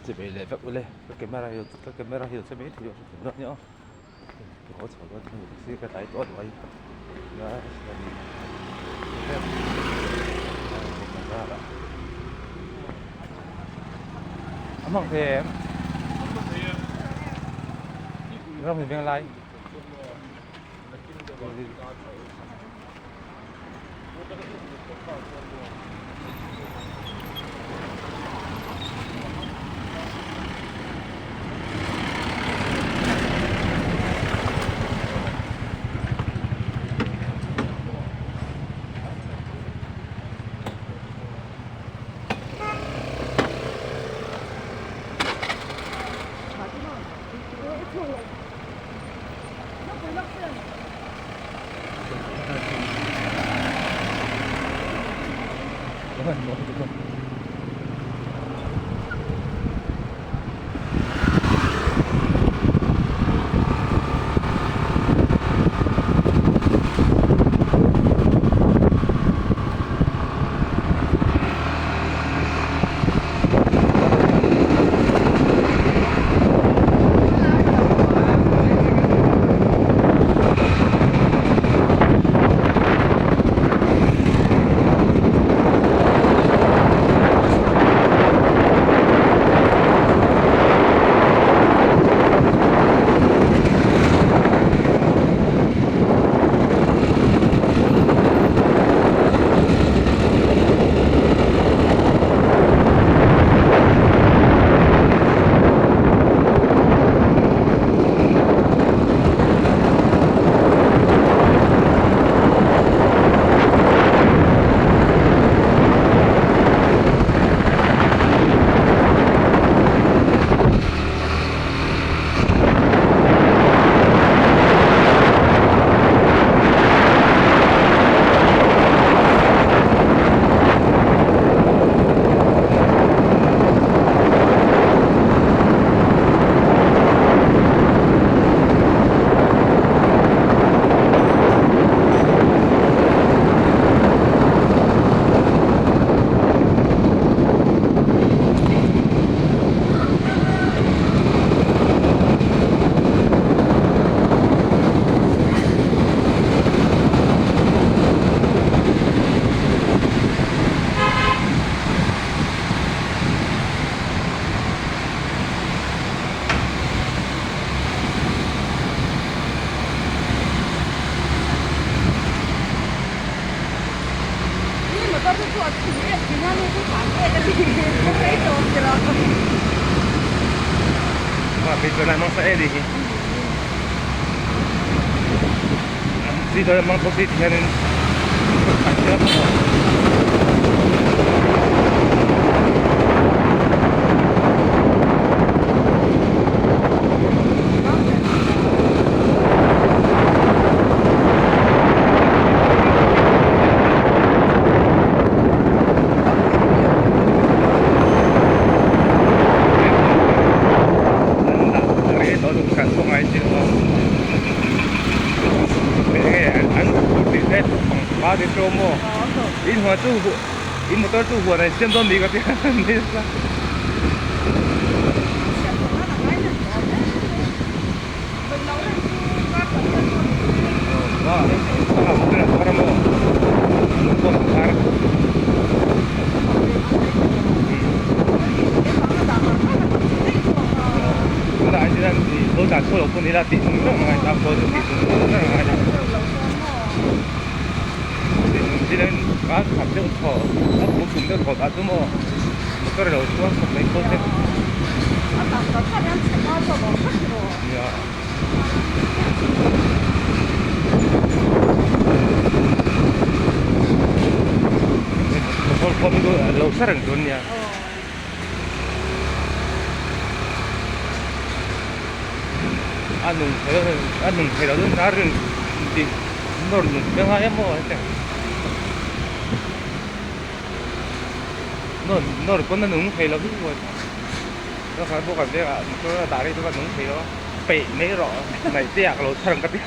Chibei leh vek ule ka camera hi ka camera hi a che mai thei lo hre dawn nia aw ka haw chho dawn hei taxi ka tlai tawh duai a hmang thei em ram hi veng lai. In motor chu huan an siam dawn ni ka ti a. Lo sa reng dawn nia. A nung thei lo a nung thei lo dawn a rin tih nawr nung te ngai em aw hetiang nawr nawr pawn a nung thei lo hi a kha bawk a vengah motor a dah rei chuan a nung thei lo a peih mai rawh naih te ah ka lo chhar ang ka ti.